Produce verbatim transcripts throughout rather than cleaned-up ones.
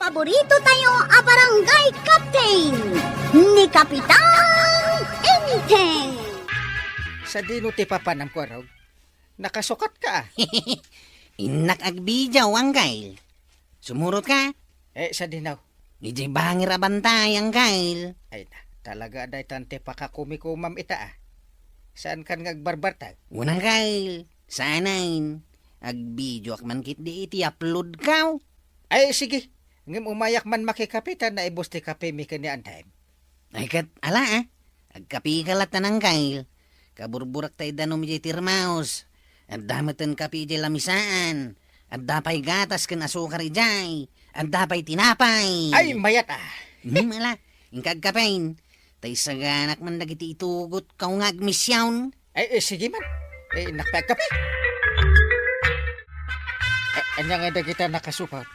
Paborito tayo a barangay captain, ni Kapitan Enteng. Sadino ti papanam, Kuarog? Nakasukat ka, ah. Innak agbidiaw, Anggail. Sumurot ka? Eh, sadino? Idiay bangir a bantay, Anggail. Ay na, talaga daytan ti pakakumikumam ita, ah. Saan kan nga agbarbartag? Wen, Anggail. Saanen. Agbidiaw ak man ketdi iti upload ka. Ay, sige. Ngem umayak man makikape ta naibus ti kapemi ken ni Antay. Ay, ket ala, ah. Agkapeka latta, Anggail. Kaburburak ta idanum idiay termos. Adda metten kape idiay lamisaan. Adda pay gatas ken asukar idiay. Adda pay tinapay. Ay, mayat, ah. Hmm, ala. Inka agkapen. Ta isaganak man dagiti itugotko nga agmision. Ay, eh, sige man. Eh, innak pay agkape. Eh, ania nga dagita nakasukat?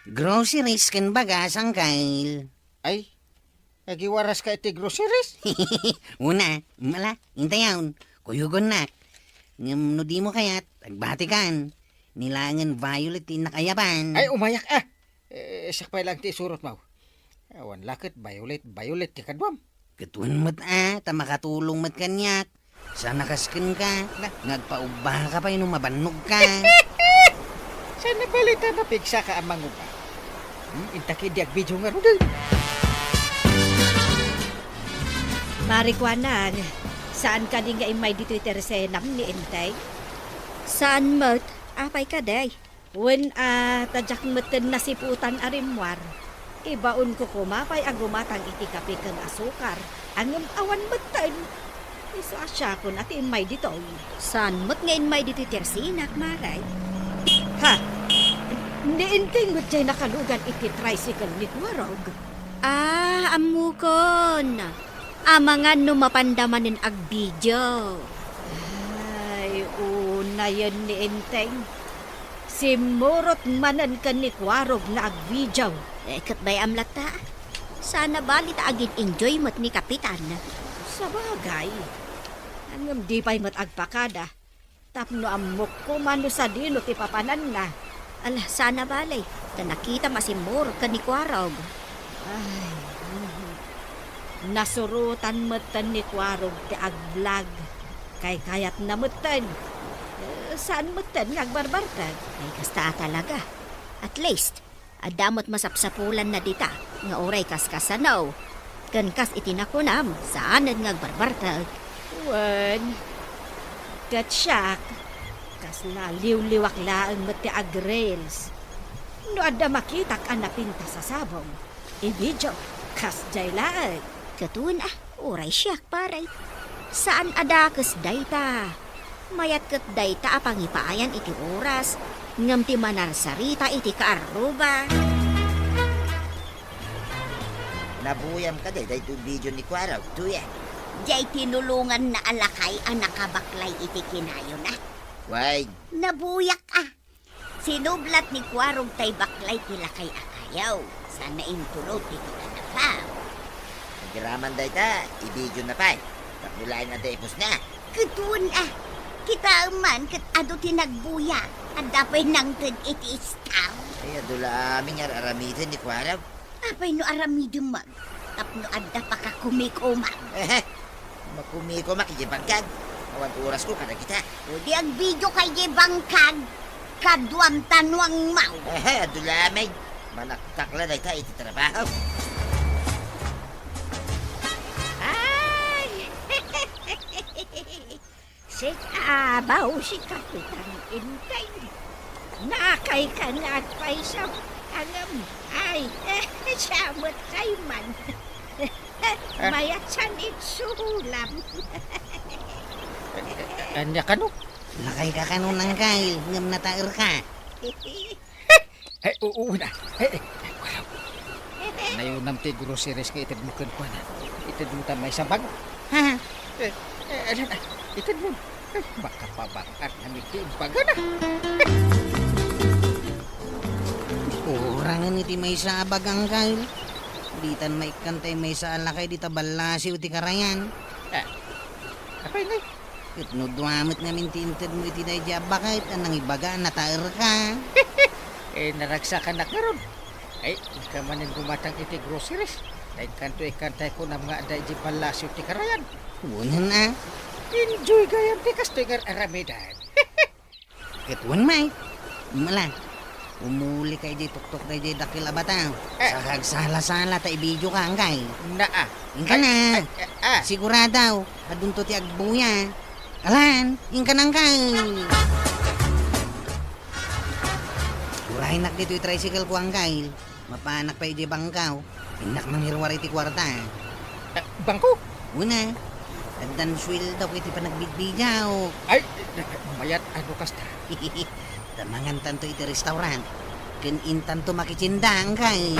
Groceries ken bagas, Anggail. Ay, agiwaras ka iti groceries? Una, mala, intayon, kuyugonnak. Ngem no dimo kayat, agbatikan. Ni laengen violet ti innak ayaban. Ay, umayak, ah. Eh, siak pay laeng ti isurotmo. Awan la ket violet, violet ti kaduam. Ket wen met, a, ta makatulong met kaniak. Saan a kas kenka, nga agpaubbaka pay no mabannogka. Saan a bali ta napigsaka a mangubba? Hmm, inta ketdi agbidio ngaruden. Mari kuanak, saan kadi nga immay ditoy ti resenam ni Enteng? Saan met, apay kadi? Wen a, ta diak metten nasiputan a rimmuar. Ibaonko koma pay a gumatang iti kape ken asukar, ngem awan metten. Isu a siakon a ti immay ditoy. Saan met nga immay ditoy ti resenak, Mari? Ha? Ni Enteng met diay nakalugan iti tricycle ni Kuarog. Ah, ammokon. Amangan no mapanda manen agbidio. Ay, unayen ni Enteng. Simmurot manen ken ni Kuarog nga agbidio. Eh, ket bay-am latta. Saan a bali ta agin-enjoy met ni Kapitan. Sabagay. Ngem di pay met agpakada. Tapno ammok koma no sadino ti papananna. Ala, saan a bali. Ta nakitam a simmurot ken ni Kuarog. Ay, mhm. Nasurotan metten ni Kuarog ti agvlog. Kaykayatna metten. Eh, saan metten nga agbarbarteg. Ay, kasta a talaga. At least, adda met masapsapulanna dita nga uray kaskasano. Ken kas iti nakunam, saanen nga agbarbarteg. Wen, ket siak, kasla liwliwak laeng met ti agreels. No adda makitak a napintas a sabong, ibidio, kasdiay laeng. Ket wen a, uray siak, pare. Saan a dakes dayta. Mayat ket dayta a pangipaayan iti oras, ngem ti manarsarita iti kaarruba. Nabuyam kadi daytoy video ni Kuarog, Tuya? Diay tinulonganna a lakay a nakabaklay iti kinayona. Way. Nabuyak a. Sinublat ni Kuarog tay baklay ti lakay a kayo. Sana inturod iti kanapaw. Agraman dayta, ibidiona pay. Tapno laeng adda ipusna. Ket wen a. Kitaem man ket adu ti nagbuya. Adda pay nangted iti istaw. Ay, adu la amin nga ar-aramiden ni Kuarog. Apay no aramidem man? Tapno adda pakakumikuma. Ehe. Makumikuma idiay bangkag. Awan orasko kadagita. O di agbidio ka idiay bangkag. Kaduam tanuang maw. Ehe, adu la amin. Manaktak la dayta iti trabaho. Ay! Sika abaw, si Kapitan Enteng. Nakayka nga agpayso. Ngem, ay, siya met kayman. Ah. Mayat saan itsulam. Ania kano? Lakayka kano, Nangkay, ngem nataerka. Ay, oo na. Ay, ay, ay, wala. Nayonam ti groceries nga itedmo kenkuana. Itedmo ta maysa bag. Ha? Eh, eh, alin, ah, itedmo. Ay, makapabang-at na miti imbagana. Kurangan iti maysa a bag, Angkay. Ditan maikkan tay maysa a lakay dita ballasiw ti karayan. Ah, apay ngay? Ket no dua met ngamin ti intedmo iti daydiay a baket a nangibaga a nataerka. Eh, naragsakanak ngarud. Ay, inka manen gumatang iti groceries. Ay, kanto ikantay ko nam nga adda iti palasyo ti karayan. Unan a. Enjoy gayam ti kastoy nga ar-aramidan. Ket wen, may. Mala. Umuli ka iti tuktok daydiay dakkel a bataw. Eh. Sa agsala-sala ta i-video ka, angkay. Naa. Inka na. Ay, ay, ah. Sigurado, adunto ti agbuya. Alan, inka na, angkay. Uraynak ditoy tricycle ko, angkay. Mapanak pay idiay bangko. Innak mangiruar iti kuarta. Eh, bangko? Una, addan sueldo ko iti panagbidbidiaw. Ay, mayat ano kasta? Ta mangantanto iti restaurant. Ken intanto makitindang kay.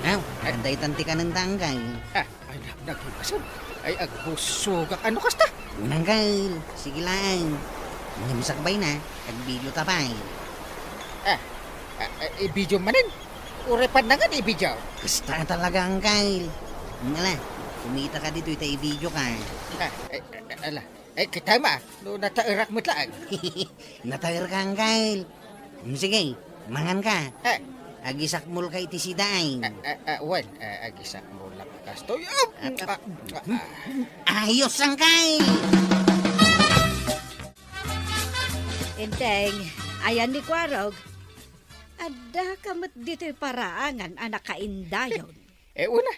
Aw, ay, andaytan ti kanentang kay. Ah, Ay, nag-, naghibasan. Ay, agbusogak. Ano kasta? Unang gal. Sige lang. Ngem sakbay na, agbidio ta pay. Ah, ah, ah, ibidio manen? Uray pannangan ibidio. Kasta talaga, angkay. Ngala, kumita ka ditoy ta ibidio ka. Ah, ay, ay, ala. Ay, kita ma, no nataerak met laeng. Nataer ka, angkay. Mm, sige, mangan ka. Eh. Agisakmol ka iti sida ay. Eh, eh, eh, wen, eh, agisakmol lang kastoy. Ah, ah, ah, ah. Ayos, angkay! Enteng, ayan ni Kuarog. Adda ka met ditoy paraangan a nakaindayon. Eh, una,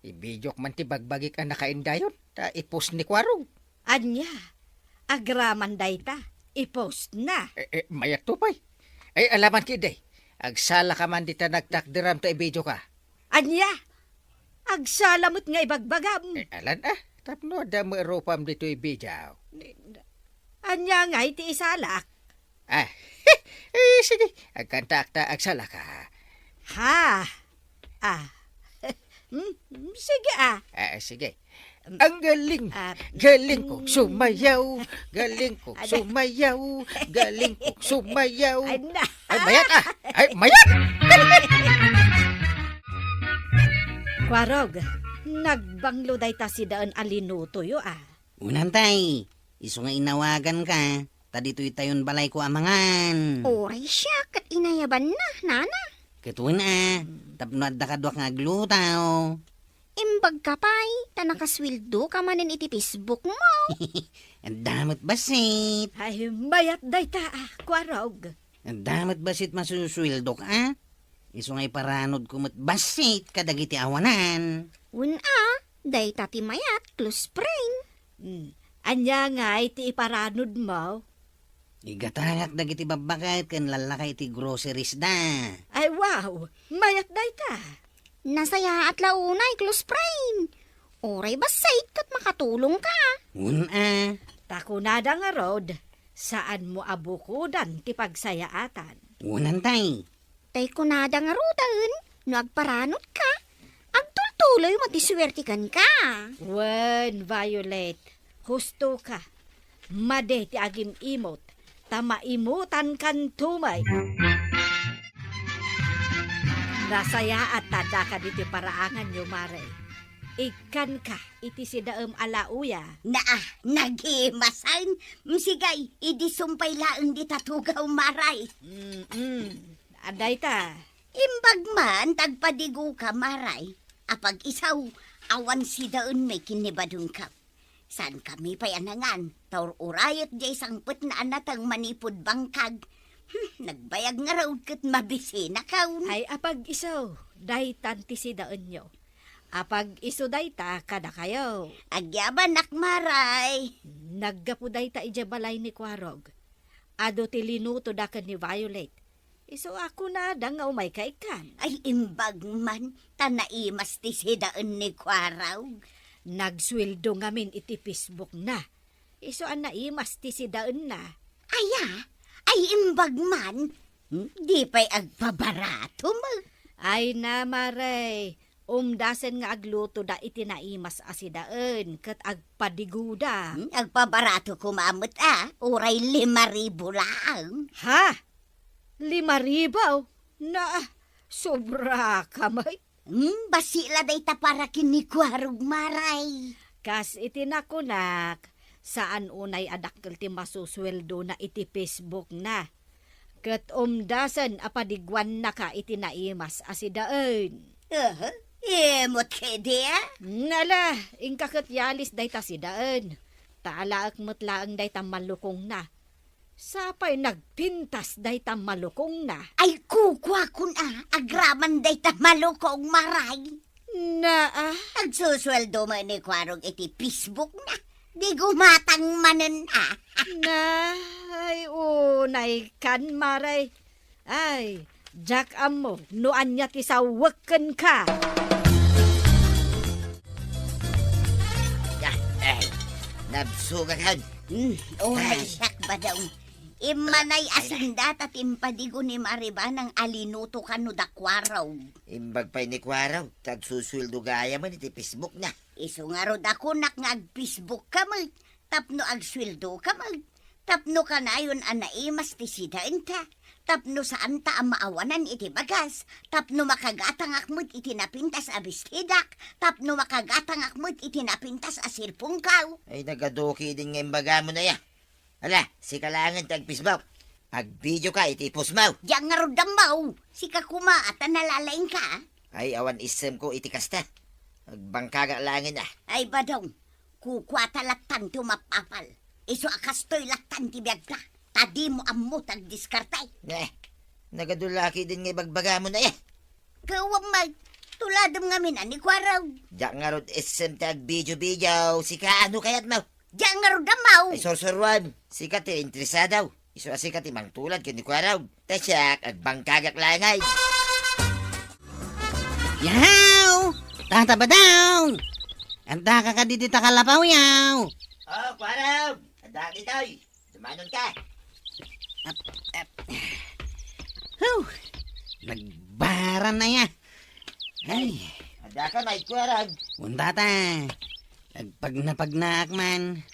ibidiok man ti bagbagik a nakaindayon, ta i-post ni Kuarog. Ania? Agraman dayta, i-post na. Eh, eh, mayat to pay. Ay, alaman ki, day. Agsala ka man dita nagtakderam ta ibidio ka. Ania? Agsala met nga ibagbagam. Eh, alan, ah. Tapno adda met rupam ditoy ibidio. Ania ngay ti isalak? Ah, eh, sige. Agkantaak ta agsala ka. Ha? Ah. Hmm, sige, ah. Ah, sige. Ang galing. Ah, galing kong sumayaw. Galing kong sumayaw. Galing kong sumayaw. Ay, na. Ay, mayat, ah. Ay, mayat. Kuarog, nagbanglo dayta sidaen a linutoyo, ah. Unantay, isu nga inawagan ka, ta ditoy tayon balay ko a mangan. Oray siak ket inayabanna, nana. Ket wen a, tapno adda kaduak nga agluto. Imbag ka pay, ta nakasueldo ka manen iti Facebook mo. Adda met bassit. Ay, mayat dayta, ah, Kuarog. Adda met bassit masusueldok, ah. Isu nga iparanod ko met bassit kadagiti awanan. Wen a, dayta ti mayat, close friend. Hmm. Ania ngay ti iparanod mo? Igatangak dagiti babbaket ken lallaka iti groceries da. Ay, wow! Mayat dayta! Nasayaat la unay, close friend. Oray bassit ket makatulong ka. Wen a. Ta kunada ngarud, saan mo a bukodan ti pagsayaatan. Unantay. Tay kunada ngaruden, no agparanod ka, agtultuloy mo ti suwerte kenka. Wen, Violet, husto ka. Madi ti agim-imot, ta maimutan kanto may. Nasayaat ta adda ka ditoy paraanganyo, Mare. Ikkan ka iti sidaem a lauya. Naa, nagimasen. Msigay, idi sumpay laeng dita tugaw, Maray. Mm-mm. Adayta. Imbag man, tagpadigo ka, Maray. Apag-isaw, awan sidaen may kinibadungka. Saan kami pay a nangan, ta ur-urayet diay sangpetna a nateng manipud bangkag. Hmm, nagbayag ngarud ket mabisinakaw. Ay, apag-iso, daytan ti sidaenyo. Apag-iso dayta kadakayo. Agyabanak, Maray. Naggapu dayta idiay balay ni Kuarog. Adu ti linutoda ken ni Violet. Isu a kunada nga umayka ikkan. Ay, imbag man, ta naimas ti sidaen ni Kuarog. Nagsueldo ngamin iti Facebook na. Isu a naimas ti sidaenna. Aya? Ay, imbag man. Hmm, di pay agpabarato met. Ay na, Mare. Umdasen nga aglutoda iti naimas a sidaen ket agpadigoda. Hmm, agpabarato koma met a, uray lima ribu laeng. Ha? Lima ribu? Na, sobra ka, may. Hmm, bassit la dayta para ken ni Kuarog, Maray. Kas iti nakunak, saan unay a dakkel ti masusueldona iti Facebook na. ket umdasen a padiguannaka iti naimas a sidaen. Aha, imot kadi, a? Nala, inka ket yalis dayta sidaen. Ta alaek met laeng dayta malukongna. Sapay nagpintas dayta malukongna. Ay, kukuakon a, agraman dayta malukong, Maray. Naa. Agsusueldo met ni Kuarog iti Facebook na. Di gumatang manen a. Na, ay, unay kan, Maray. Ay, diak ammo no ania ti sawek kenka. Ya, eh, nabsugakan. Hmm, oras Ay. Siak, Badong. Immanay a Ay, na. Sindata ti impadigo ni Maribanang a linuto kano da Kuarog. Imbag pay ni Kuarog, ta agsusueldo gayam iti Facebook na. Isu ngarud a kunak nga ag-Facebook ka met, tapno agsueldo ka met, tapno kanayon a naimas ti sidaenta, tapno saanta a maawanan iti bagas, tapno makagatangak met iti napintas a bestidak, tapno makagatangak met iti napintas a cellphone-ko. Ay, nagaduki din nga imbagam na ya. Ala, sika laengen ti ag-Facebook. Ag-video ka iti post mo. Diak ngarud ammo. Sika koma, ta nalalaing ka. Ay, awan isem ko iti kasta. Agbangkagak laengen a. Ay, Badong, kukuata lattan ti umapapal. Isu a kastoy lattan ti biagta. Ta dimo ammo ti agdiskarte. Eh, nagadulaki din nga ibagbagam na eh. Kawam, Mike. Tuladem ngamin a ni Kuarog. Diak ngarud isem ti ag-video-video. Sika, ano kayatmo? Diak ngarud ammo. Ay, sursuruan. Sika ti interesado. Isu a sika ti mangtulad ken ni Kuarog. Ta siak, agbangkagak laeng ay. Yaw! Tata Badong! Adda ka kadi dita kalapaw, yaw? Oh, Kuarog! Adda ditoy. Dumanon ka. Ap, ap. Huh! Nagbaran na ya. Ay. Adda ka, Mike Kuarog. Wen, tata. Agpagnapagnaak man.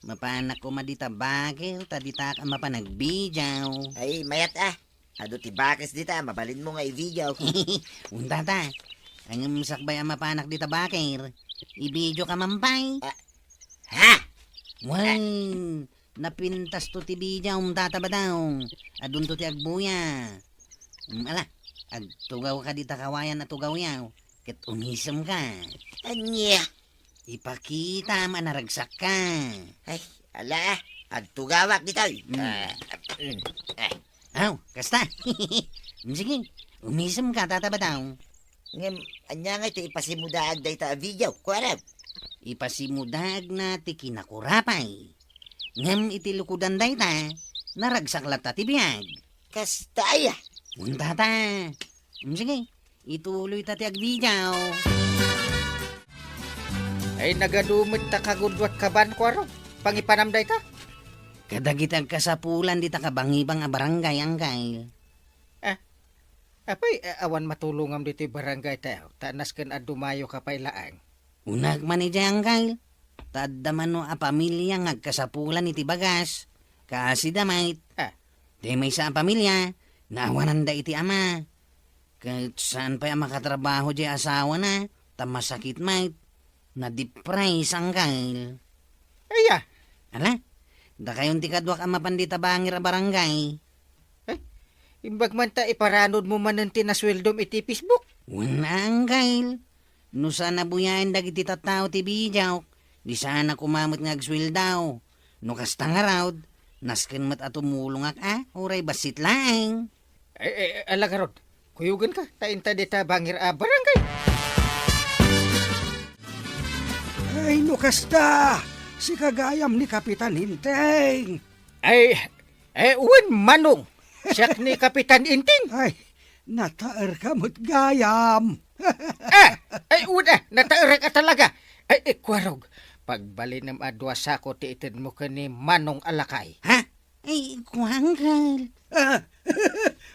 Mapanak koma dita bakil, ta ditak a mapan ag-video. Ay, mayat a. Adu ti bakes dita, mabalinmo nga i-video. Wen, tata. Ngem sakbay a mapanak dita bakil, i-video ka man pay. Ah. Ha? Wen, napintasto ti video, Tata Badong. Adunto ti agbuya. Mm, ala, agtugaw ka dita kawayan a tugawyaw, ket umisem ka. Ania? Ipakitam a naragsak ka. Ay, ala, agtugawak ditoy. Mm. Ah, mm, ah. Aw, kasta. Mm, sige, umisem ka, Tata Badong. Ngem, ania ngay ti ipasimudaag dayta a video, Kuarog? Ipasimudaagna ti kinakurapay. Ngem iti lukodan dayta, naragsak latta ti biag. Kasta aya? Wen, tata. Mm, sige, ituloy ta ti agbidiaw. Ay, nagadu met ta kagudua ti kabaanko, Kuarog. Pangipanam dayta? Kadagiti agkasapulan dita kabangibang a barangay, Angkel. Ah, apay, a-, awan matulongam ditoy barangay tayo, ta nasken a dumayo ka pay laeng. Unak man idiay, Angkel. Ta adda mano a pamilia nga agkasapulan iti bagas. Kaasi da met. Ah. Ti maysa a pamilia, naawananda iti ama. Ket saan pay a makatrabaho diay asawana, ta masakit met. Nadipres, Angkel. Aya? Ala, dakayon ti kaduak a mapan dita bangir a barangay. Eh, imbag man ta iparanudmo manen ti nasueldom iti Facebook. Wen, Angkel. No saan a buyaen dagiti tattao ti bidiawk, di saan a koma met nga agsueldo. No kasta ngarud, nasken met a tumulongak a, uray bassit laeng. Ay, ay, ay, ala ngarud, kuyogenka, ta inta dita bangir a barangay. Ay, no kasta, sika gayam ni Kapitan Enteng. Ay, eh, wen, Manong, siak ni Kapitan Enteng. Ay, nataerka met gayam. Ah, ay, wen, ah, nataerak a talaga. Ay, eh, Kuarog, pagbalinem a dua sako ti itedmo ken ni Manong a lakay. Ha? Ay, kuanggal. Ah,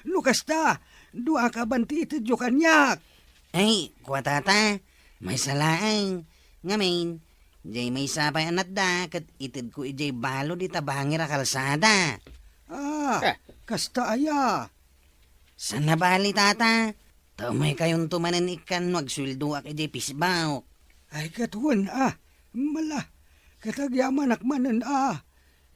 no kasta, dua ka ban ti itedyo kaniak? Ay, kua tata, maysa laeng. Ngamin, diay maysa pay a natda ket itedko idiay balud ita bangir a kalsada. Ah, Eh. Kasta aya? Saan a bali, tata? Ta umaykayonto manen ikkan no agsueldoak idiay Facebook. Ay, ket wen, ah, mala, ket agyamanak manen, ah.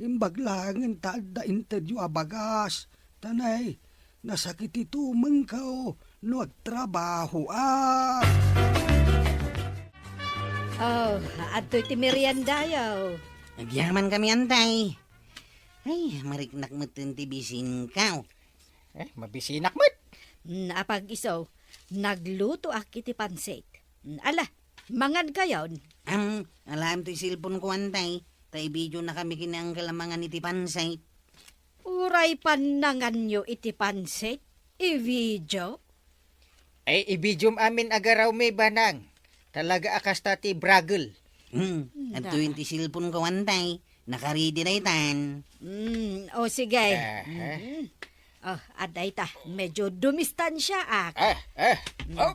Imbag laengen ta adda intedyo a bagas. Tanay, nasakit ti tumengko no agtrabahoak. Oh, adtoy ti meriendayo. Agyamankami, Antay. Ay, mariknak metten ti bisinko. Eh, mabisinak met. Mm, apag-isu, naglutoak iti pansit. Mm, ala, mangankayon. Am, alaem toy cellphoneko, Antay. Ta i-videonakami ken ni Uncle a mangan iti pansit. Uray pannanganyo iti pansit? I-video? Ay, i-videom amin a garawmi, Banang. Talaga a kasta ti bragel. Hmm, adtoy ti cellphoneko, Antay. Nakaridi daytan. Mm, o sige. Aha. Mhm. Oh, adda ita. Medyo dumistansiaak. Ah, ah. Mm. Oh.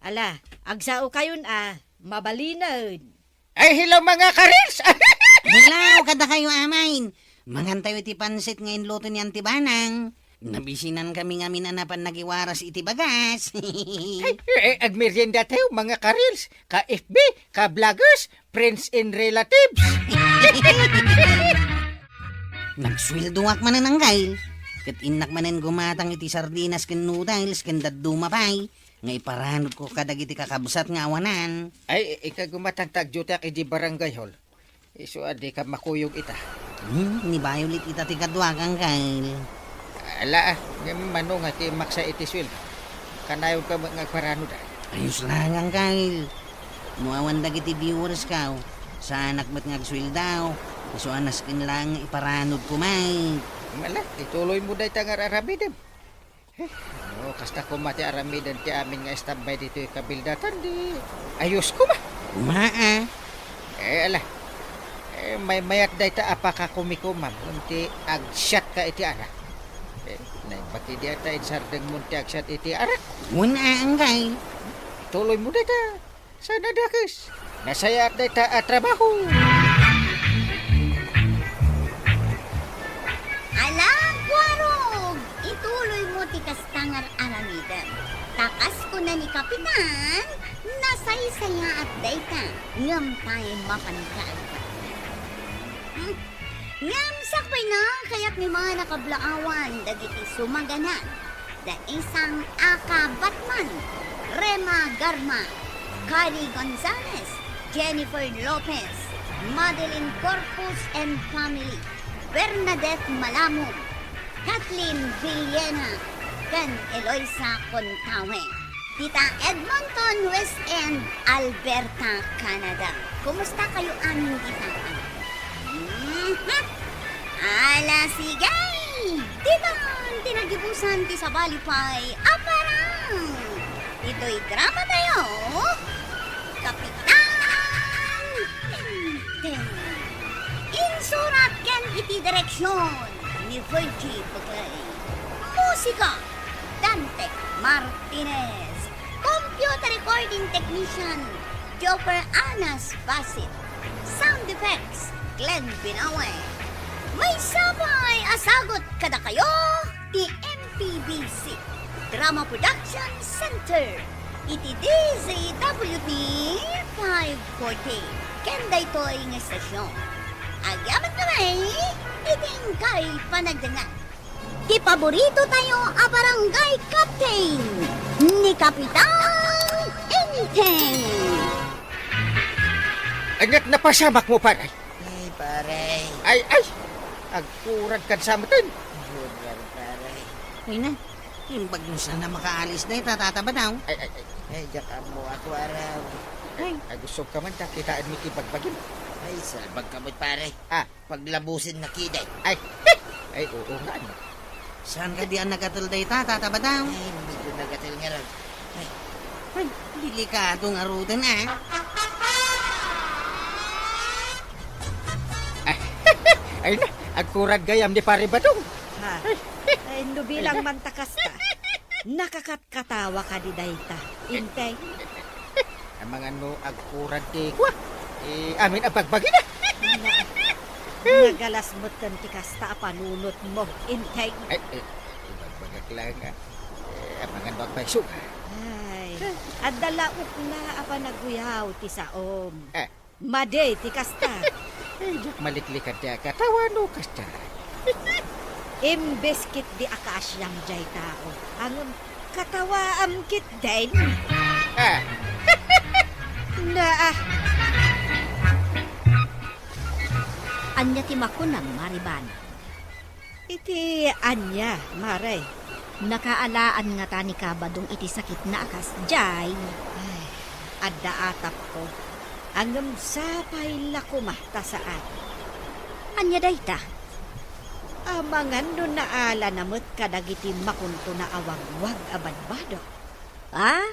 Ala, agsaokayon a, mabalinen. Ay, hello, mga karils! Hello, kadakayo, amayen. Mangantayo iti pansit nga inluto ni Auntie Banang. Nabisinankami ngamin a napan nagiwaras iti bagas. Ay, eh, agmeriendatayo, mga karils, ka-F B, ka-vloggers, friends and relatives. Nagsueldoak manen, Uncle. Ket innak manen gumatang iti sardinas ken noodles ken dadduma pay nga iparanodko kadagiti kakabsat nga awanan. Ay, ika gumatang ta agdioteak idiay barangay hall. Isu a dika makuyog ita. Hmm, ni Violet ita ti kaduak, Uncle. Ala, ah, ngem mano nga ti maksa iti sueldo? Kanayonka met nga agparanod, ah. Ayos laeng, Uncle. No awan dagiti viewersko, saanak met nga agsueldo. Isu a nasken laeng nga iparanodko met. Ala, ituloymo dayta nga ar-aramidem. Eh, no, kasta koma ti aramiden ti amin nga standby ditoy kabildatan, di ayos koma. Koma, ah. Eh, ala. Eh, maymayat dayta a pakakumikumam, ngem ti agsiatka iti arak. Eh, naimbag idi ata insardengmon ti agsiat iti arak. Wen, ah, Uncle. Tuloymo dayta. Saan a dakes? Nasayaat dayta a trabaho. Ala, Kuarog! Ituloymo ti kasta nga ar-aramidem. Ta kas kuna ni Kapitan, nasaysayaat dayta, ngem pay mapanka agpatnag. Hmm? Ngem sakbayna, kayatmi man a kablaawan dagiti sumagana. Daisang Aka Batman, Rema Garma, Kari Gonzalez, Jennifer Lopez, Madeline Corpus and family, Bernadette Malamon, Kathleen Villena, ken Eloisa Contawe. Dita Edmonton, West End, Alberta, Canada. Kumusta kayo amin dita? Mhm. Ala, sige! Ditan ti nagibusan ti sabali pay a parang. Ito'y drama tayo, Kapitan Tinteng. Insurat ken iti direksyon ni Virgie Bugley. Musika, Dante Martinez. Computer recording technician, Jopper Anas Basit. Sound effects, Glenn Binawe. Maysa pay a sagut kadakayo ti M P B C Drama Production Center iti D Z W T five forty. Ken daytoy nga estasyon, agyamankami iti inkay panagdengngeg. Ti paborito tayo a barangay captain, ni Kapitan Enteng. Ania't napasamakmo, pare? Ay, pare. Ay, ay! Agkuradka sa metten. Ay, pare. Ay na, imbag no saan a makaalis dayta, Tata Badong. Ay, ay, ay. Ay, diak ammo a kuarog. Ay. Ay, agusogka man ta kitaenmi ti bagbagim. Ay, salbagka met, pare. Ah. Paglabusen na kidi. Ay, ay, oo nga, no. Saan kadi a nagatel dayta, Tata Badong? Ay, medyo nagatel ngarud. Ay. Ay, delikado ngaruden, ah. Ay, ay na, agkurad gayam ni Pare Badong. Ha? Ay, no bilang man ta kasta. Nakakatkatawa kadi dayta, Enteng? Amangan no agkurad ti kua, eh, amin a bagbagina. Na, nagalas metten ti kasta a panunotmo, Enteng. Ay, eh, ibagbagak laeng, ah. Eh, amangan no agpayso. Ay, adda la ukna a panaguyaw ti saom. Eh. Madi ti kasta. Eh, diak maliklikan ti akatawa no kasta. Imbes ketdi a kaasiam jay tao, ngem katawaam ketdin. Ah. Naa. Ania ti makunam, Mari Bana? Iti ania, Mare? Nakaalaan ngata ni Kabadong iti sakitna a kasdiay? Ay, adda atapko. Ngem sapay la koma ta saan. Ania dayta? Amangan no naalana met kadagiti makuntona a wagwag a badbado. Ah?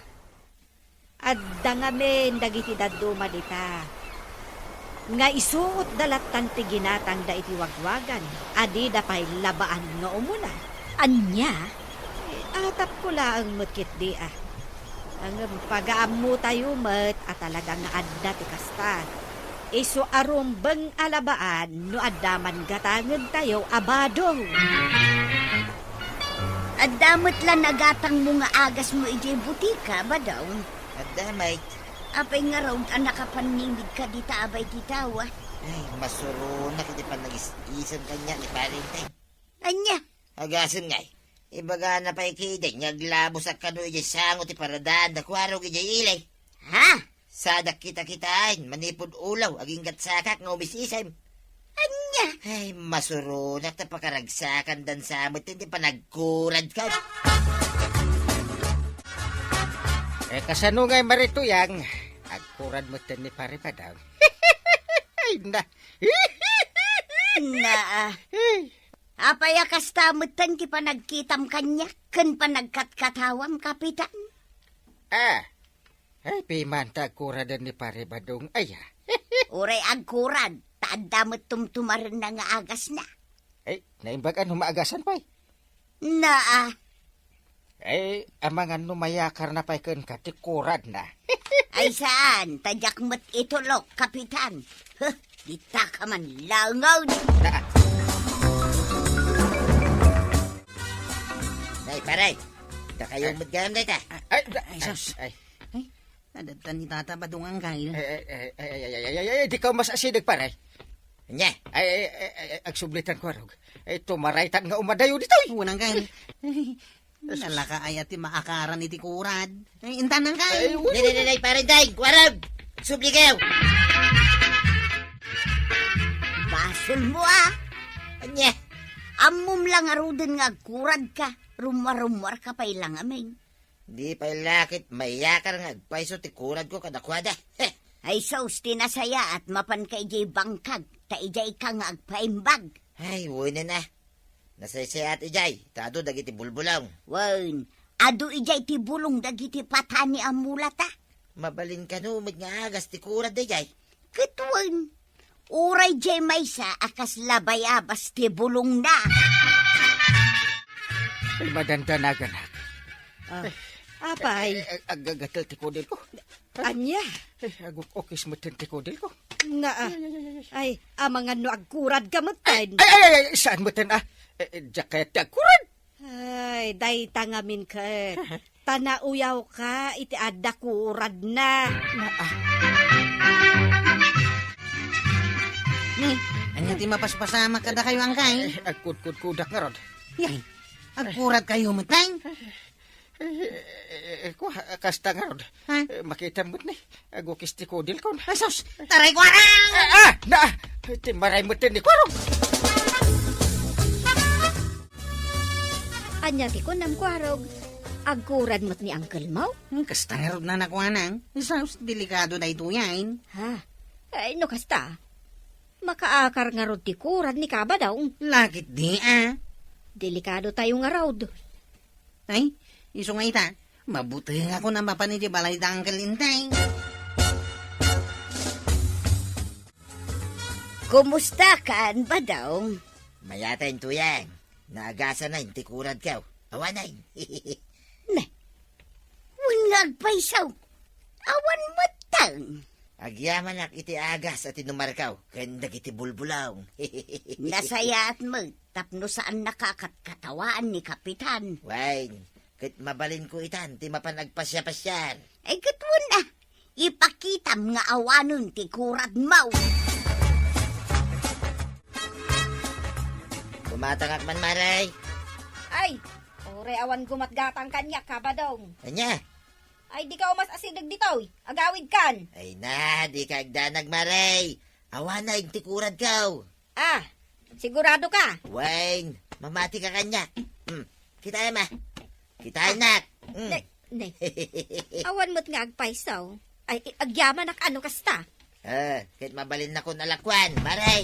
Adda ngamin dagiti dadduma dita nga isuotda lattan ti ginatangda iti wagwagan a dida pay labaan nga umuna. Ania? Eh, atapko laeng met ketdi a. Ngem pagaammotayo met a talaga nga adda ti kasta. Isu a rumbeng a labaan no adda man gatangentayo a badong. Adda met la nagatangmo nga agasmo idiay butika, Badong? Adda, Mike. Apay ngarud a nakapanningidka dita abay ti tao, a? Ay, masuronak iti panagis-isem kaniak ni Pare Enteng. Ania? Agasem ngay. Ibagana pay ketdi nga aglabosak kano idiay sango ti paradaanda Kuarog idiay ili. Ha? Sadak kita-kitaen, manipud ulaw, aginggatsakak nga umis-isem. Ania? Ay, masuronak ta pakaragsakandan sa met ti panagkuradka. Eh, kasano ngay, Mari Tuyang? Agkurad metten ni Pare Badong. Ay, na. Naa. Apay a kasta metten ti panagkitam kaniak ken panagkatkatawam, Kapitan? Ah, ay, piman ta agkuraden ni Pare Badong, aya. Uray agkurad, ta adda met tumtumarenna nga agasna. Ay, naimbag a no maagasan pay. Naa. Ay, amangan no mayakarna pay kenka ti kuradna. Ay, saan, ta diak met itulok, Kapitan. Huh, dita ka man langaw. Naa. Nay, pare, dakayo met gayam dayta. Ay, da-, Ay, sus. Ay. Ay, nadadtan ni Tata Badong, anggal. Ay, ay, ay, dikaw masasideg, pare. Ania? Ay, ay, ay, ay, agsublitan, Kuarog. Ay, tumaraytan nga umadayo ditoy. Wen, anggal. Ay, nalaka aya ti maakaran iti kurad. Ay, intan, anggal. Ay, wen. Nay, nay, nay, nay, pare, day, Kuarog. Subli kayo. Basolmo, a. Ania? Ammom la ngaruden nga agkuradka, rummuar-rummuarka pay la ngamin. Di pay la ket mayakar nga agpayso ti kuradko kadakuada. Heh! Ay sus, ti nasayaat, mapanka idiay bangkag, ta idiayka nga agpaimbag. Ay, wen a. Nasaysayaat idiay, ta adu dagiti bulbulong. Wen, adu idiay ti bulong dagiti patani a mulata. Mabalin kano met nga agas ti kurad daydiay? Ket wen, uray diay maysa a kasla bayabas ti bulongna. Ay, madandanaganak. Ah, apay? Eh, eh, agagatel ti kudilko. Ania? Eh, aguk-ukis metten ti kudilko. Naa. Ay, ay, ay, ay, ay. Ay, amangan no agkuradka metten. Ay, ay, ay, ay, saan metten, a? Eh, eh, diak kayat ti agkurad. Ay, dayta ngamin ket. Ta nauyawka iti adda kuradna. Na, ah. Ni, ania ti mapaspasamak kadakayo, angkay? Eh, agkudkudkudak ngarud. Yay, agkuradkayo metten? Eh, eh, eh, eh, kua, kasta ngarud. Ha? Eh, makitam met ni. Agukis ti kudilkon. Ay, sus! Taray, Kuarog! Ah, ah! Na! Ti maray metten ni Kuarog! Ania ti kunam, Kuarog? Agkurad met ni angkelmo? Hmm, kasta ngarud na nakuanang. Sus, delikado daytoyen. Ha? Ay, no kasta, makaakar ngarud ti kurad ni Kabadong. Lakit di, a. Delikado tayo ngarud. Ay, isu nga ita, mabutengakon a mapan iti balay da Uncle Enteng. Kumusta kan, Badong? Mayat a intuyang. Naagasan a inti kuradko. Awanen. Ne. Wen nga agpayso. Awan metten. Agyamanak iti agas a tinumarko ken dagiti bulbulong. Nasayaat met tapno saannaka a katkatawaan ni Kapitan. Wen, ket mabalinko itan ti mapan agpasiapasiar. Ay, ket wen a, ipakitam nga awanen ti kuradmo. Matangak man, Mare. Ay, uray awan gumatgatang kaniak, Badong. Ania? Ay, dika umas asideg ditoy. Agawidkan. Ay na, dika agdanag, Mare. Awanen ti kuradko. Ah, sigurado ka? Wen, mamati ka kaniak. Hmm, kitaem a. Kitaennak. Hmm. Ne, ne. Awan met nga agpayso. Ay, agyamanak no kasta. Ah, ket mabalinnakon a lakuan, Mare.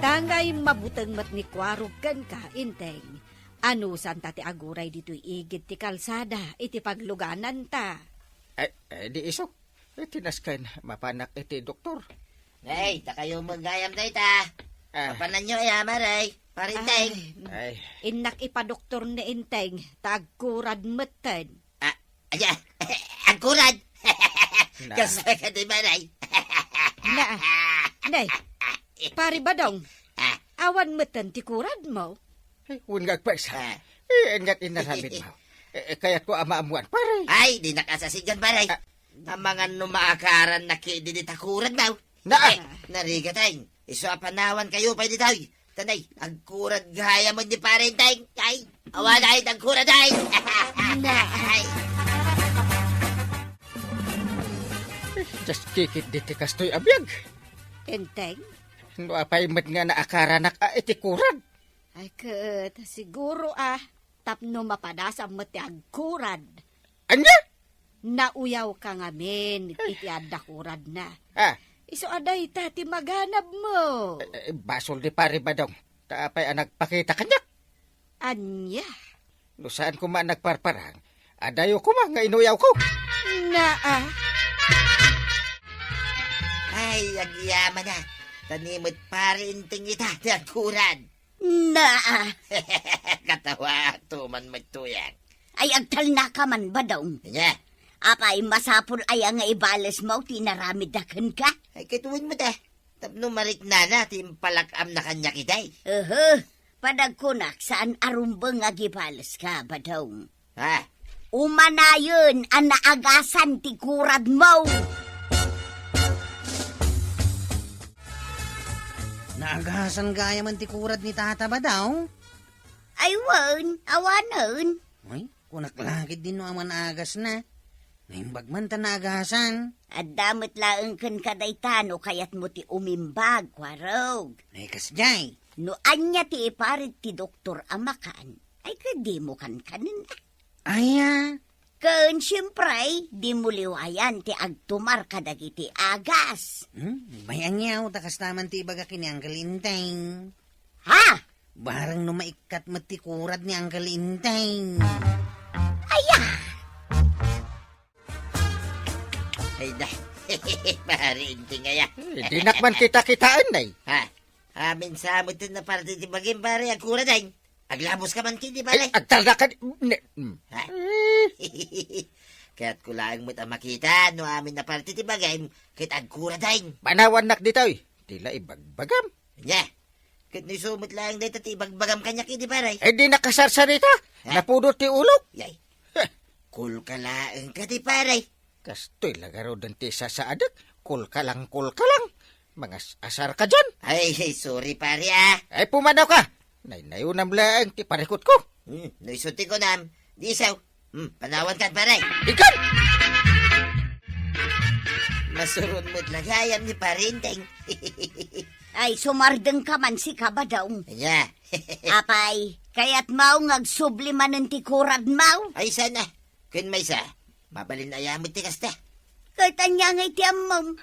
Tangay mabuteng met ni Kuarog kenka, Enteng. Anusanta ti aguray ditoy igid ti kalsada iti paglugananta. Ay, ay, di isu. Iti nasken, mapanak iti doktor. Ay, dakayo met gayam dayta. Ah. Mapananyo aya, Mare? Pare Enteng. Ay, Ay. Innak ipadoktor ni Enteng, ta agkurad metten. Ah, aya, agkurad. Na. Kasta kadi, Mare? Na, ne, Pare Badong, Ah. awan metten ti kuradmo? Ay, wen nga agpayso. Ah. Eh, aniat inaramidmo? Eh, eh, kayatko a maammuan, pare. Ay, dinak asasidgan, Mare. Ah. Amangan no maakarannak idi dita kuradmo. Na. Ay, narigat, ay. Isu a panawankayo pay ditoy. Tanay, agkurad gayam ni Pare Enteng. Ay, awan ay agkurad ay. Na. Ay. Just kikit diti kastoy a biag. Enteng? No apay met nga naakaranak a iti kurad? Ay, ket siguro a tapno mapadasam met ti agkurad. Ania? Nauyawka ngamin iti adda kuradna. Ah. Isu a dayta ti maganabmo. Eh, eh, basol ni Pare Badong. Ta apay a nagpakita kaniak? Ania? No saan koma a nagparparang, adayo koma nga inuyawko. Naa. Ay, agyamana. Ta ni met Pare Enteng ita ti agkurad. Naa. Katawaak to man met, Tuyang. Ay, agtalnaka man, Badong. Ania? Apay, masapul aya nga ibalesmo ti inaramidda kenka? Ay, ket wen met a. Tapno mariknana ti impalak-amna kaniak itay. Ehe, padagkunak saan a rumbeng nga agibaleska, Badong. Ha? Umanayen a naagasan ti kuradmo. Naagasan gayam ti kurad ni Tata Badong? Ay, wen, awanen. Ay, kunak la ketdi no awan agasna. Naimbag man ta naagasan. Adda met laeng kenka dayta no kayatmo ti umimbag, Kuarog. Ay, kasdiay. No ania ti iparit ti doktor a makan, ay, ket dimo kankanenna. Aya? Ken, siempre, dimo liwayan ti agtumar kadagiti agas. Hmm? May aniaw, ta kasta man ti ibaga ken ni Uncle Enteng. Ha? Barang no maikkat met ti kurad ni Uncle Enteng. Aya! Ay, da. Pare Enteng aya. Eh, dinak man kita-kitaen, nay. Ha? Amin sa met ti naparti ti bagim, pare, agkurad ay. Aglabos ka man kidi, pare. Ay, agtalna ka di, ne, mm. Ha? Eh. Kayatko laeng met a makita no amin naparti ti bagim, ket agkurad ay. Panawannak ditoy. Ti la ibagbagam. Ania? Ket no isu met laeng dayta ti ibagbagam kaniak idi, pare. Eh, di nakasarsarita. Ha? Napudot ti ulok. Yay. Heh. Kulka laeng kadi, pare. Kastoy la garuden ti sasaadek. Kulka lang, kulka lang. Mangas-asar ka diyan. Ay, sorry, pare, ah. Ay, pumanaw ka. Naynayonam laeng ti parikutko. Hmm, no isu ti kunam, di isu. Hmm, panawan kan, pare. Ikan! Masuron met la gayam ni Pare Enteng. Ay, sumardeng ka man, sika, Badong. Ania? Apay, kayatmo nga agsubli manen ti kuradmo? Ay, saan a. Ken maysa, mabalin aya met ti kasta? Ket ania ngay ti ammom?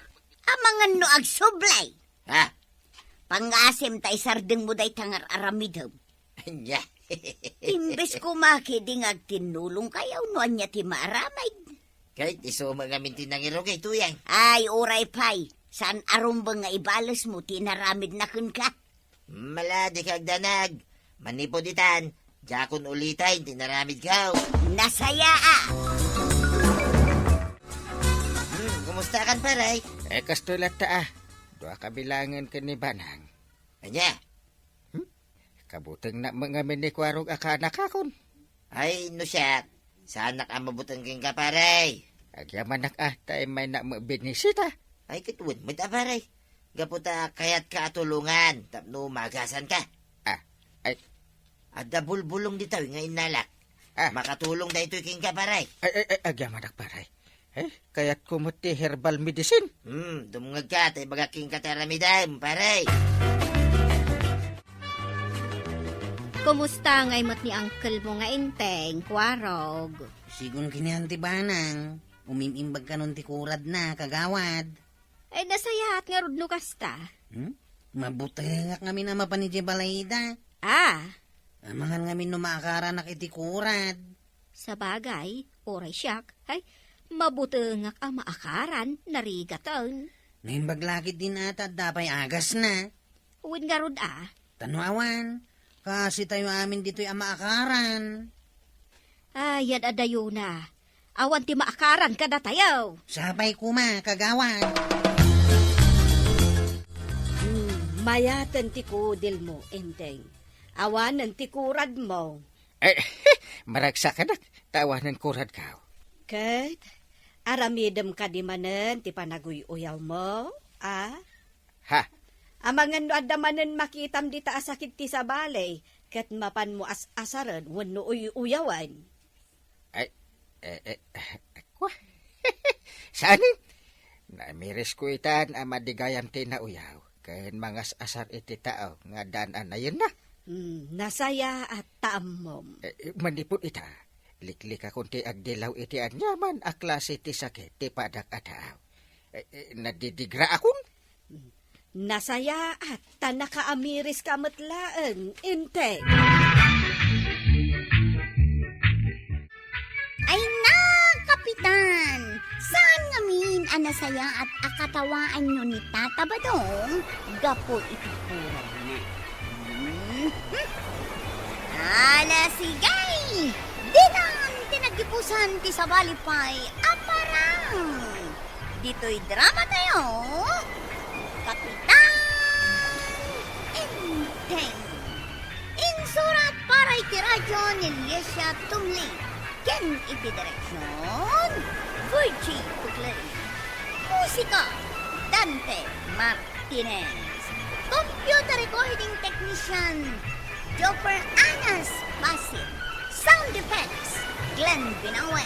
Amangan no agsubli. Ha? Pangasim ta isardengmo dayta nga ar-aramidem. Ania? Imbes koma ketdi nga agtinnulongkayo no ania ti maaramid. Ket isu met ngamin ti nangirugay, Tuyang. Ay, uray pay. Saan a rumbeng nga ibalesmo ti inaramidna kenka. Mala, dika agdanag. Manipud itan, diakon uliten ti inaramidko. Nasaya a! Hmm, kumusta kan, pare? Eh, kastoy latta a. Dua ka bilangen ken ni Banang. Ania? Hmm? Kabutengna met ngamin ni Kuarog a kaanakakon. Ay, no siak, saanak a mabuteng kenka, pare. Agyamanak a, ta immaynak met binisita. Ay, ket wen met a, pare. Gapu ta kayatka a tulongan tapno magasanka. Ah, ay. Adda bulbulong ditoy nga innalak. Ah. Makatulong daytoy kenka, pare. Ay, ay, ay, agyamanak, pare. Eh, kayatko met ti herbal medicine. Hmm, dumngegka, ta ibagak kenka ti aramidem, pare. Kumusta ngay met ni uncle mo nga Enteng, Kuarog? Sigun kanian ti banang, umim-imbag kanon ti kuradna, kagawad. Ay, nasayaat ngarud no kasta. Hmm? Mabutengak ngamin a mapan idiay balayda. Ah. Amangan ngamin no maakaranak iti kurad. Sabagay, uray siak, ay, mabutengak a maakaran, narigaten. Naimbag la ketdin a ta adda pay agasna. Wen ngarud a. Ta no awan, kasitayo amin ditoy a maakaran. Ay, yan adayona. Awan ti maakaran kadatayo. Sapay koma, kagawad. Hmm, mayaten ti kudilmo, Enteng. Awanen ti kuradmo. Eh, maragsakanak, ta awanen kuradko. Ket, aramidem kadi manen ti panaguy-uyawmo, a? Ha? Amangan no adda manen makitam dita a sakit ti sabali, ket mapanmo as-asaren wenno uy-uyawen. Ay, eh, eh, kua? Saanen? Naamirisko itan a madigayam ti nauyaw, ken mangas-asar iti tao nga addaan a nayenna. Hmm, nasayaat ta ammom. Eh, eh, manipud ita, liklikakon ti agdilaw iti aniaman a klase ti sakit ti padak a tao. Eh, eh, nadidigraakon? Nasayaat, ta nakaamiriska met laeng, Enteng. Ay na, Kapitan! Saan ngamin a nasayaat a katawaanyo ni Tata Badong gapu iti kuradna? Hmm? Ala, sige! Ditan ti nagipusan ti sabali pay a parang. Ditoy drama tayo, Kapitan Enteng. Insurat para iti radyo ni Lesia Tumli, ken iti direksion, Virgie Puclay. Musika, Dante Martinez. Computer recording technician, Jopper Anas Basit. Sound effects, Glenn Binawe.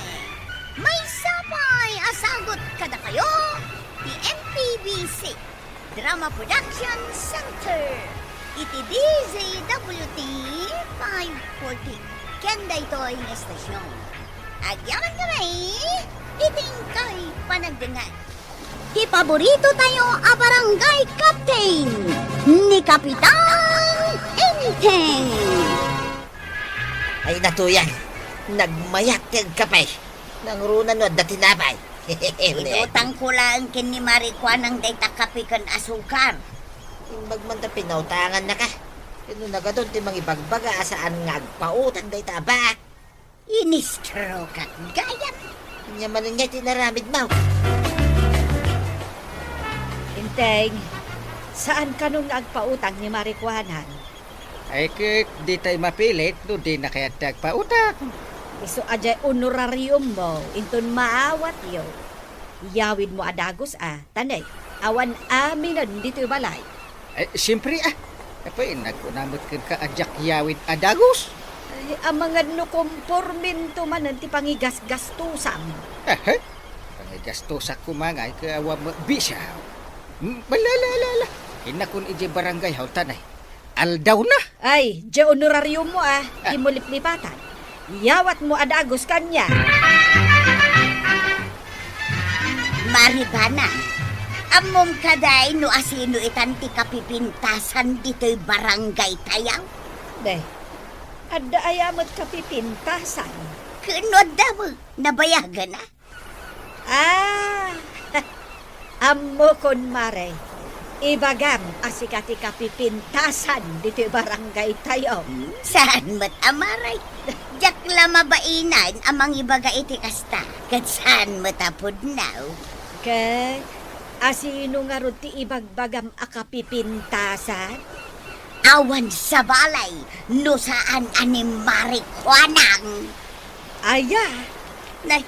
Maysa pay a sagut kadakayo ti M P B C Drama Production Center iti D Z W T five forty ken daytoy nga estasion. Agyaman kami iti inkay panagdengngeg. Ti paborito tayo a barangay captain, ni Kapitan Enteng. Ay, natuyan, nagmayat ti agkape. Nangruna no adda tinapay. Inutangko laeng ken ni Mari Kuanang dayta kape ken asukar. Imbag man ta pinautangannaka. Ket no nagadun ti mangibagbaga a saan nga agpautang dayta a baak. Inistrokeak gayam. Ania manen ngay ti inaramidmo? Enteng, saan kanon nga agpautang ni Mari Kuanang? Ay, ket ditay mapilit no dina kayat ti agpautang. Isu a diay honorariummo, inton maawatyo. Yawidmo a dagus a, ta ne, awan aminen ditoy balay. Ay, siempre, a. Apay, nagkuna met kenka a diak yawid a dagus? Ay, amangan no kompormento manen ti pangigasgastusam. Aha. Pangigastusak koma ngay ket awan met bisiak. Mm, ala, ala, ala, ala. Innakon idiay barangay hall ta ne, aldawna. Ay, diay honorariummo a, dimo liplipatan. Yawatmo a dagus kaniak. Mari Kuanang, ammom kadi no asino itan ti kapipintasan ditoy barangay tayo? Be, adda aya met kapipintasan? Ken no adda met, nabayagen a? Ah, ammokon, Mari. Ibagam a sika ti kapipintasan ditoy barangay tayo. Hmm, saan met a, Mari? Diak la mabain a mangibaga iti kasta, ket saan met a pudno. Ket asino ngarud ti ibagbagam a kapipintasan? Awan sabali no saan a ni Mari Kuanang. Aya? Nay,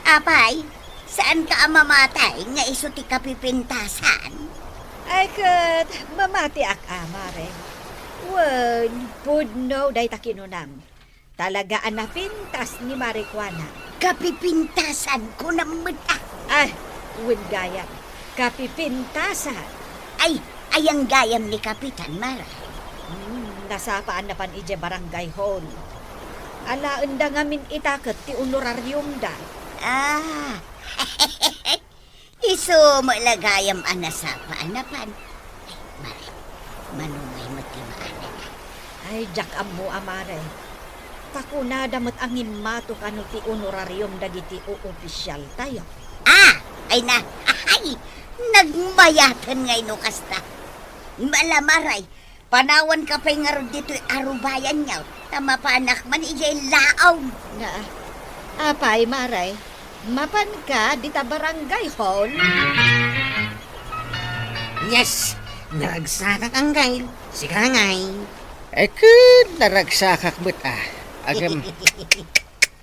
apay, saanka a mamati nga isu ti kapipintasan? Ay ket, mamatiak a, Mare. Wen, pudno dayta kinunam. Talaga a napintas ni Mare Kuana. Kapipintasan, kunam met a. Ay, wen gayam. Kapipintasan. Ay, ayan gayam ni Kapitan, Mare. Hmm, nasapa a napan idiay barangay hall. Alaenda ngamin ita ket ti honorariumda. Ah. Isu met la gayam a nasapa a napan. Ay, Mare, manumay met ti maanana. Ay, diak ammo a, Mare. Ta kunada met a ngimmato kano ti honorarium dagiti oopisialtayo. Ah! Ay na! Ay! Nagmayaten nga ino kasta. Mala, Mare, panawanka pay ngarud ditoy arubayanyo, ta mapanak man idiay laom. Na, apay, Mare, mapanka dita barangay hall? Yes! Naragsakak, Anggail. Sika ngay. Ay, ket naragsakak met, ah. Agam,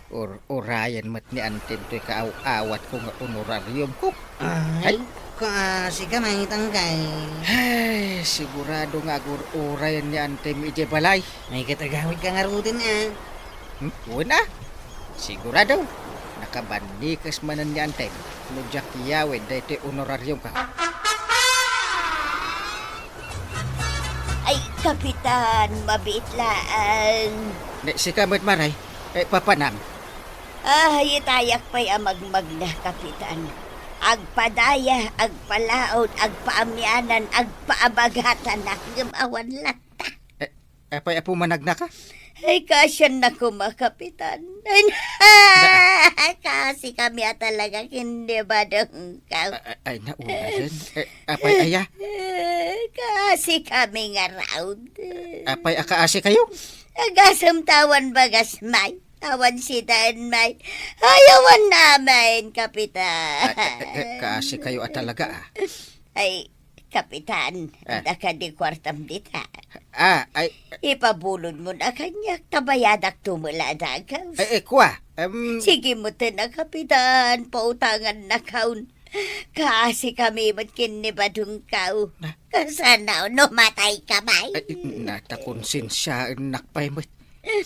Ur-urayen met ni Antem toy kaaw-awatko nga honorariumko. Ay, ay, kaasi ka, Manong Anggail. Ay, sigurado nga agur-urayen ni Antem idiay balay. Ay, ket agawidka ngaruden, a. Hmm? Wen, a. Sigurado. Nakabannikes manen ni Antem no diak yawen daytoy honorariumko. Ay, Kapitan, mabiit laeng. Ne, sika met, Mare. Eh, papanam? Ah, itayak pay a magmagna, Kapitan. Agpadaya, agpalaod, agpaamianan, agpaabagatan, ngem awan latta. Eh, apay a pumanagnaka? Ay, kaasiannaka koma, Kapitan. Ay, kaasi kami a talaga ken ni Badongko. A-, a-, ay, naulayen. Eh, apay aya? Kaasi kami ngarud. Apay a kaasikayo? Agasem ta awan bagas, may. Awan sitaen, may. Ay, awan amin, Kapitan. Ay, eh, eh, kaasikayo a talaga, a. Ay, Kapitan, ah, adda kadi kuartam dita. Ah, ay. Ipabulodmo na kaniak, ta bayadakto met la a dagus. Ay, eh, kua, em. Sige met a, Kapitan, pautangannakon. Kaasi kami met ken ni Badongko. Na? Kasano no matay ka, may? Ay, na, ta konsensiaennak pay met.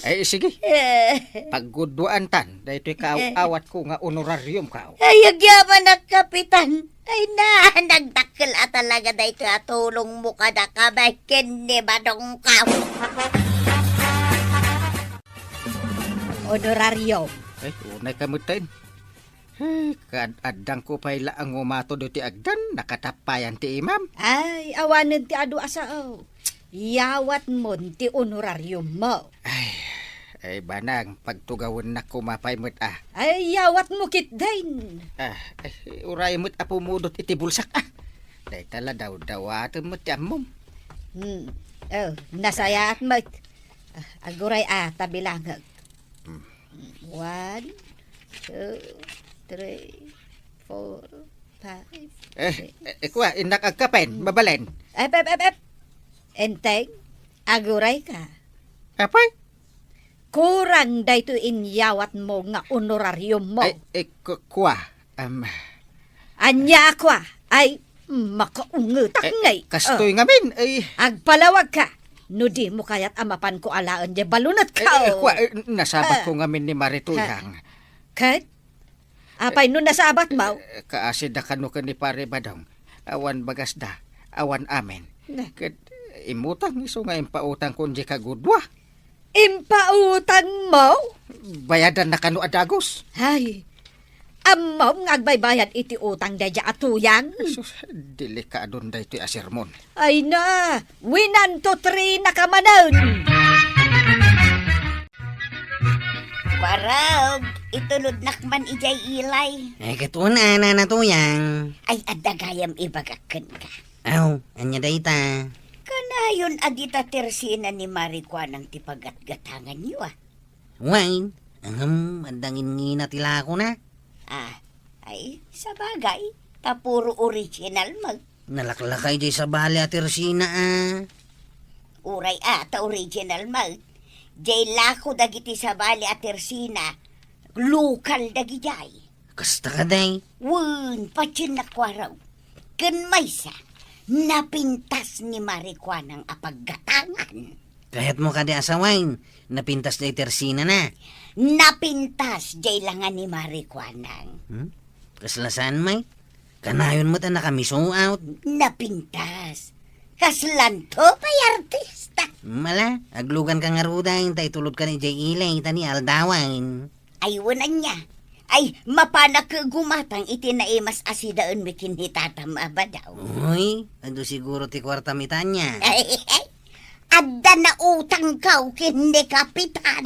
Ay, sige. Eh. Pagguduaantan daytoy kaaw-awatko nga honorariumko. Ay, agyamanak, Kapitan. Ay na, nagdakkel a talaga daytoy a tulongmo kadakami ken ni Badongko. Honorarium. Ay, unay ka metten. Ay, kad-, addangko pay la a ngumato ditoy agdan, nakatappayan ti imam. Ay, awanen ti adu a sao. Yawatmon ti honorariummo. Ay, ay, banang, pagtugawennak koma pay met a. Ay, yawatmo ketdin. Ah, ay, uray met a pumudot iti bulsak, a. Dayta la dawdawatem met ti ammom. Hmm. Oh, nasayaat met. Ah, aguray a, ta bilangek. Hmm. One, two, three, four, five, eh, six. Eh, kua, innak agkapen, hmm, mabalin. Ep, ep, ep, ep. Enteng, agurayka. Apay? Kurang daytoy inyawatmo nga honorariummo. Ay, eh, ku-, kua, am. Ania a kua? Ay, makaungetak ngay. Eh, kastoy ngamin, ay. Agpalawagka. No dimo kayat a mapanko alaen diay balunetko. Eh, eh, kua, eh, nasabatko ngamin ni Mare Tuyang. Ket? Apay no nasabatmo? Eh, kaasida kano ken ni Pare Badong. Awan bagasda, awan amin. Na. Ket immutang isu nga impautangko diay kagudua. Impautangmo? Bayadanna kano a dagus. Ay, ammom nga agbaybayad iti utang daydiay a Tuyang? Sus, delikadon daytoy a sermon. Ay na, winanto trinaka manen. Barog, itulodnak man idiay ilay. Ay, ket una, Nana Tuyang. Ay, adda gayam ibagak kenka. Aw, ania dayta? Kanayon a dita tersina ni Mare Kuanang ti pagatgatanganyo, a? Wen, ngem adda ngingina ti lakona. Ah, ay, sabagay, ta puro original met. Nalaklaka idiay sabali a tersina, a. Uray a, ta original met. Diay lako dagiti sabali a tersina, lokal dagidiay. Kasta kadi? Wen, patiennak kuarog. Ken maysa, Napintas ni Mari Kuanang a paggatangan. Kayatmo kadi a sawen, napintas jay tersinana? Napintas jay langa ni Mari Kuanang. Hmm? Kasla saan, May? Kanayon met a nakamisuot. Napintas. Kaslanto pay artista. Mala, aglugan ka ngaruden, ta itulod ka ni jay ilay, ta ni aldawen. Ay, wen ania. Ay, mapanak gumatang iti naimas a sidaenmi ken ni tatam a badaw. Uy, adu siguro ti kuartam ita ania. Ay, ay, adda nautangko ken ni Kapitan.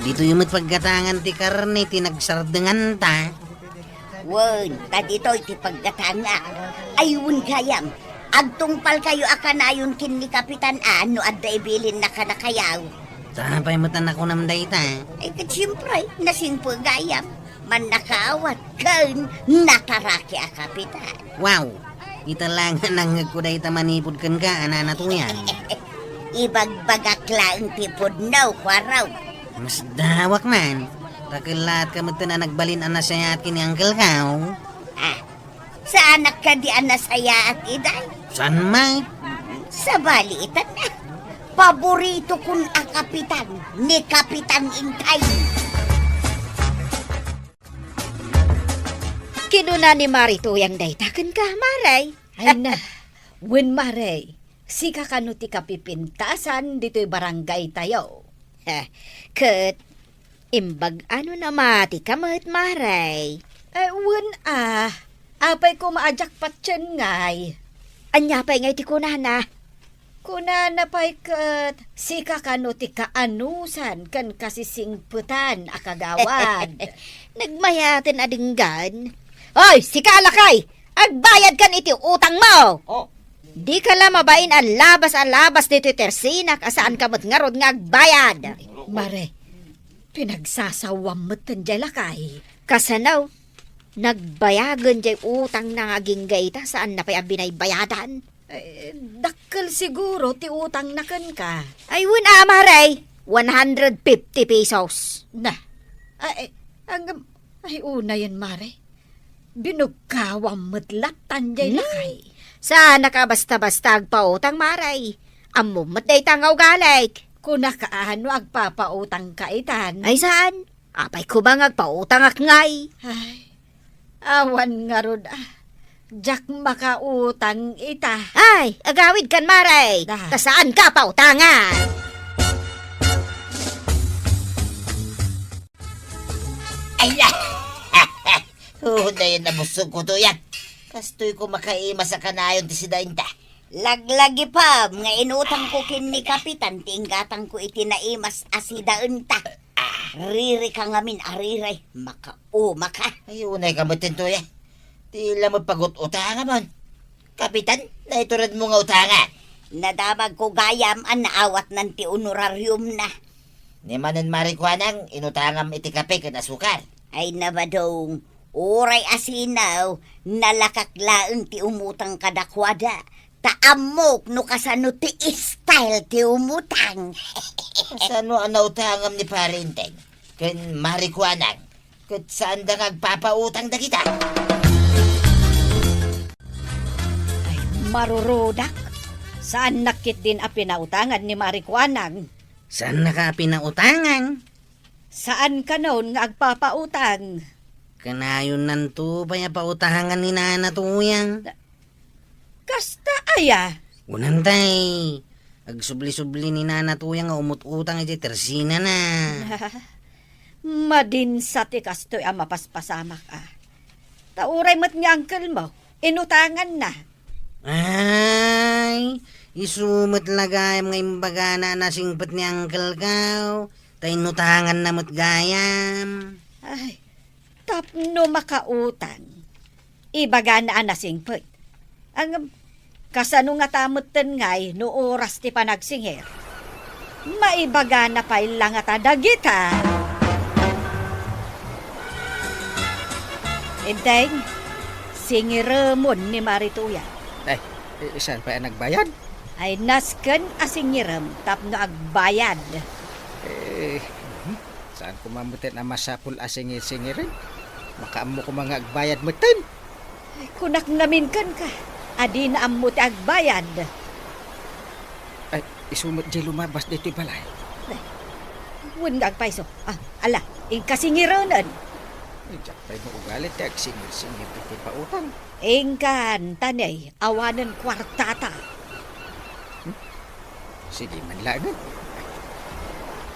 Ditoy met paggatangan ti karne ti nagsardenganta. Wen, ta ditoy ti paggatangak. Ay, wen gayam, agtungpalkayo a kanayon ken ni Kapitan a no adda ibilinna kadakayo. Apay met a nakunam dayta? Ay, ket siempre, nasingpet gayam. Mannakaawat ken nataraki a Kapitan. Wow! Ita la nga nangngegko dayta manipud kenka a nanatuyan. Ibagbagak laeng ti pudno, kuaraw. Masdawak man. Ta kellaat ka metten a nagbalin a nasayaat ken ni Uncle Kao. Ah, saanak kadi a nasayaat, Iday? Saan, May? Sabali ita na. Paboritokon a kapitan ni Kapitan Intay. Kinuna ni Mari Tuyang dayta kenka, Mare. Ay na, wen, Mare, sika kano ti kapipintasan ditoy barangaytayo. Ket imbag-ano na mati ka met, Mare? Eh, wen a, apay koma a jackpot ken ngay? Ania pay ngay ti kunana? Kunana pay ket, sika kano ti kaanusan ken kasisingpetan a kagawad. Nagmayaten a denggan. Oy, sika, lakay! Agbayad kan iti utangmo! Oh. Dika la mabain a labas a labas ditoy tersinak a saan ka met ngarud nga agbayad. Mare, pinagsasawam metten jay lakay. Kasano? Nagbayagen jay utangna nga agingga ita, saanna pay a binaybayadan. Eh, dakkel siguro ti utangna kenka. Ay, wen a, Mare, one hundred fifty pesos. Na, ay, ay, ang, ay, unayen, Mare. Binugkawam met lattan jay Hmm? lakay. Saanak a basta-basta agpautang, Mare. Ammom met dayta nga ugalik. Kunaka a no agpapautangka itan. Ay, saan? Apay koma nga agpautangak ngay? Ay, awan ngarud a. Diak makautang ita. Ay, agawidkan, Mare. Da. Ta saanka pautangan. Ay, la! Unayen a busogko, Tuyang. Kastoy koma kaimas a kanayon ti sidaenta. Laglagipem nga inutangko ken ni Kapitan ti inggatangko iti naimas a sidaenta. Ririka ngamin a riri, makaumaka. Ay, unayka metten, Tuyang. Ti la met pagut-utangamon. Kapitan, naituredmo nga utangan. Nadamagko gayam a naawatnan ti honorariumna. Ni manen, Mari Kuanang, inutangam iti kape ken asukar. Ay, nabadong, uray a sinaw, nalakak laeng ti umutang kadakuada. Ta ammok no kasano ti style ti umutang. Kasano a nautangam ni Pare Enteng ken Mari Kuanang ket saanda nga agpapautang dagita? Ay, marurudak. Saannak ketdin a pinautangan ni Mari Kuanang. Saannaka a pinautangan? Saan kanon nga agpapautang? Kanayonnanto pay a pautangan ni Nana Tuyang. Kasta aya? Kunantay, agsubli-subli ni Nana Tuyang nga umut-utang idiay tersinana. Madinsa ti kastoy a mapaspasamak a. Ta uray met ni uncle mo, inutanganna. Ay, isu met la gayam nga imbagana a nasingpet ni Uncle Kao, ta inutanganna met gayam. Ay, tapno makautang, ibagana a nasingpet. Ang, kasano ngata metten ngay no oras ti panagsingir? Maibagana pay la ngata dagita. Enteng, singiremon ni Mari Tuyang. Ay, eh, saan pay a nagbayad? Ay, nasken a singirem tapno agbayad. Eh, mhm. Saan koma metten a masapul a singir-singiren? Makaammo koma nga agbayad metten. Kunak ngamin kenka, a dina ammo ti agbayad. Ay, isu met diay lumabas ditoy balay. Ay, wen nga agpayso. Ah, ala, inka singirenen. Ay, diak pay maugali ti agsingir-singir iti pautang. Inkan, ta ne, awanen kuartata. Hmm? Sige man laengen.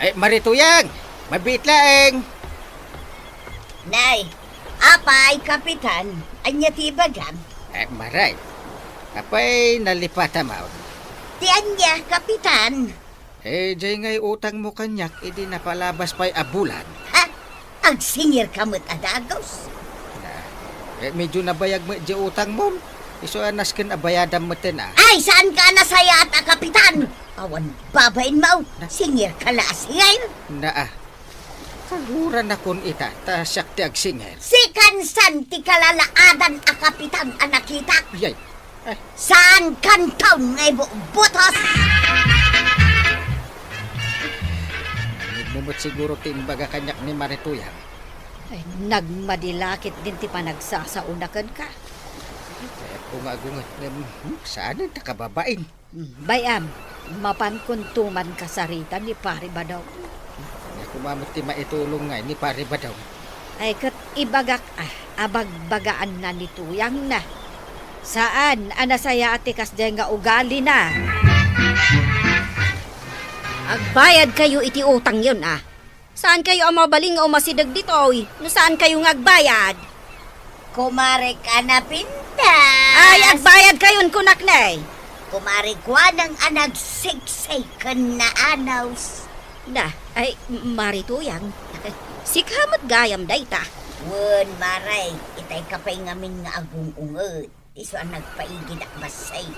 Ay, Mari Tuyang! Mabiit laeng! Nay, apay, Kapitan, ania ti ibagam? Eh, Mari, apay nalipatamaw? Ti ania, Kapitan? Eh, jay ngay utangmo kaniak idi napalabas pay a bulan. Ha? Agsingirka met a dagus? Na, eh, medyo nabayag met jay utangmom. Isu a nasken a bayadam metten a. Ay, saanka a nasayaat a Kapitan? Awan babainmo, singirka la a singir. Na, ah. Kaguranakon ita, ta siak ti agsingir. Sikan san ti kalalaadan a Kapitan a nakitak. Yay. Ay. Saankan taon nga ibutbutos? Nangngegmo met siguro ti imbaga kaniak ni Mari Tuyang. Ay, nagmadi la ketdin ti panagsasaona kenka. Kayatko nga agunget ngem, hmm, saanen ta kababain. Hmm, bay-am, mapankonto man kasarita ni Pari Badong. Ania koma met ti maitulong ngay ni Pari Badong? Ay, ket ibagak, ah, a bagbagaanna ni Tuyangna. Saan a nasayaat ti kasdiay nga ugalina. Agbayadkayo iti utangyon, ah. Saankayo a mabalin nga umasideg ditoy no saankayo nga agbayad. Kumarek a napintas. Ay, agbayadkayon kunak ne. Kumare Kuanang a nagsiksik ken naanaws. Na, ay, Mari Tuyang. Sika met gayam dayta. Wen, Mari, itay ka pay ngamin nga agung-unget. Isu a nagpaigid a bassit.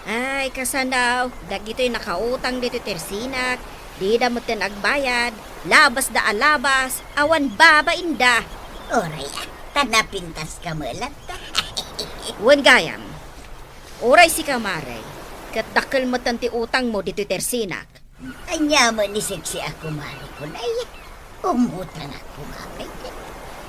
Ay, kasano, dagitoy nakautang ditoy tersinak, dida metten agbayad, labasda a labas, awan babainda. Uray, ah, ta napintaska met latta. Wen gayam. Uray sika, Mari, ket dakkel metten ti utangmo ditoy tersinak. Ania met ni siksi a kumare kun ay? Umutang a kumare.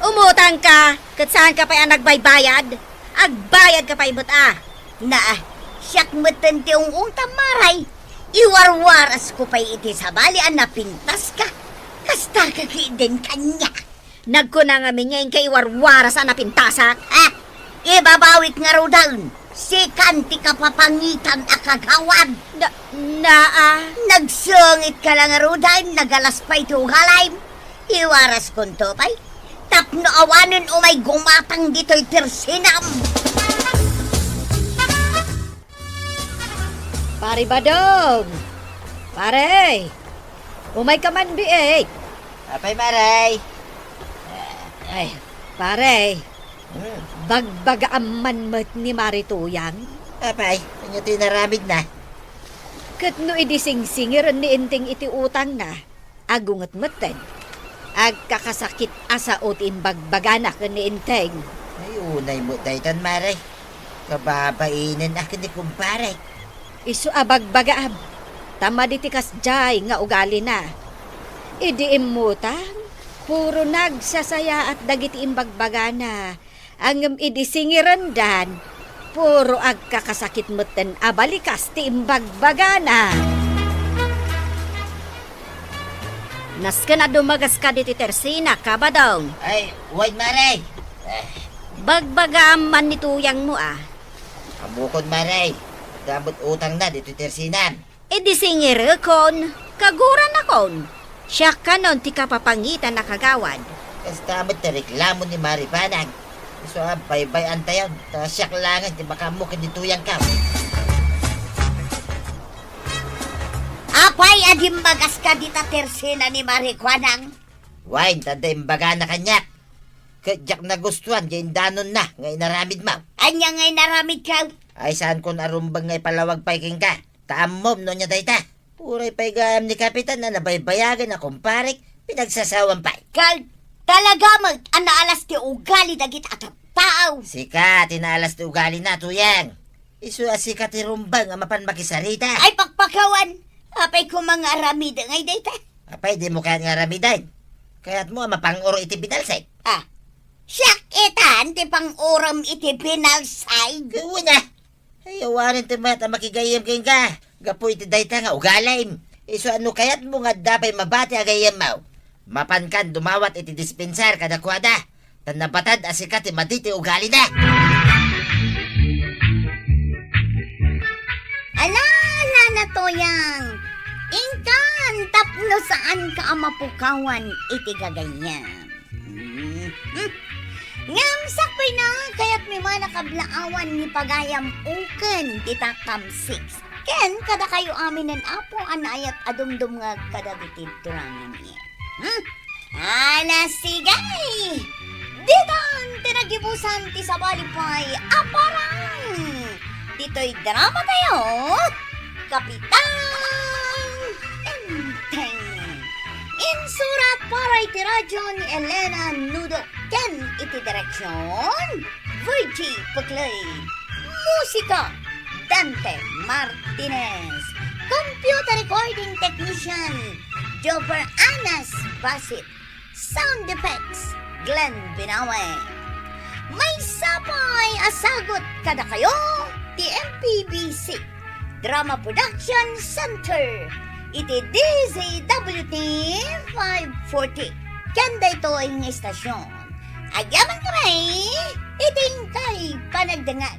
Umutang ka, ket saan ka pay a nagbaybayad? Agbayad ka pay met a. Naa, siak metten ti ung-ungtam, Mari. Iwarwaras ko pay iti sabali a napintas ka. Kasta ka ketdin kaniak. Nagkuna ngamin nga inka iwarwaras a napintasak. Ah, ibabawik ngaruden, sikan ti kapapangitan a kagawad. Na, naa. Nagsungit ka la ngaruden, nagalas pay ti ugalim. Iwaraskonto pay, tapno awanen umay gumatang ditoy tersinam. Pari Badong! Pare! Umay ka man, biit! Apay, Mari? Ay, pare. Hmm. Bagbagaam man met ni Mari Tuyang. Apay, ania ti inaramidna? Ket no idi singsingiren ni Enteng iti utangna, agunget metten. Agkakasakit a sao ti imbagbagana ken ni Enteng. Ay, unay met daytan, Mari. Kababainen a ken ni kumparek. Isu a bagbagaam, ta madi ti kasdiay nga ugalina. Idi immutang, puro nagsasayaat dagiti imbagbagana. Ngem idi singirendan, puro agkakasakit metten a balikas ti imbagbagana. Nasken a dumagaska ditoy tersinak, Badong. Ay, wen, Mari. Eh. Bagbagaam man ni tuyangmo, a. Ammokon, Mari. Adda met utangna ditoy tersinam. Idi singirekon, kaguranakon. Siak kanon ti kapapangitan a kagawad. Kasta met ti reklamo ni Mari Banag. Isu a baybay-antayon, ta siak laengen ti makaammo ken ni tuyangkaw. Apay a dimmagaska dita tersina ni Mari Kuanang? Wen, ta adda imbagana kaniak. Ket diak nagustuan ti indanonna nga inaramidmo. Ania nga inaramidko? Ay, saankon a rumbeng nga ipalawag pay kenka. Ta ammom no ania dayta. Uray pay gayam ni Kapitan a nabaybayagen a kumparek, pinagsasawam pay. Ket talaga met a naalas ti ugali dagiti a tattao. Sika ti naalas ti ugalina, tuyang. Isu a sika ti rumbeng a mapan makisarita. Ay, pakpakawan! Apay koma nga aramidek ngay dayta? Apay, dimo kayat nga aramiden? Kayatmo a mapang-or iti pinalsik? Ah, Siak itan ti pangurom iti penal side. Wen a. Ay, awanen ti mayat a makigayyem kenka. Gapu iti dayta nga ugalim. Isu a no kayatmo nga adda pay mabati a gayyemmo, mapankan dumawat iti dispensar kadakuada. Ta nabatad a sika ti madi ti ugalina. Ala, Nana Toyang, inkan tapno saanka a mapukawan iti gagayyem. Mhm. Ngem sakbayna, kayatmi man a kablaawan ni pagayam uken dita Cam six. Ken kadakayo aminen, Apo, a naayat a dumdumngeg kadagiti dramami. Hmm? Ala, sige! Ditan ti nagibusan ti sabali pay a parang ditoy drama tayo, Kapitan Enteng. Insurat para iti radyo ni Elena Nudo ken iti direksyon, Virgie Puclay. Musika, Dante Martinez. Computer recording technician, Jover Anas Basit. Sound effects, Glenn Binawe. Maysa pay a sagut kadakayo ti M P B C Drama Production Center iti D Z W T five forty. Ken daytoy nga istasyon, agyaman kami iti inkay panagdengngeg.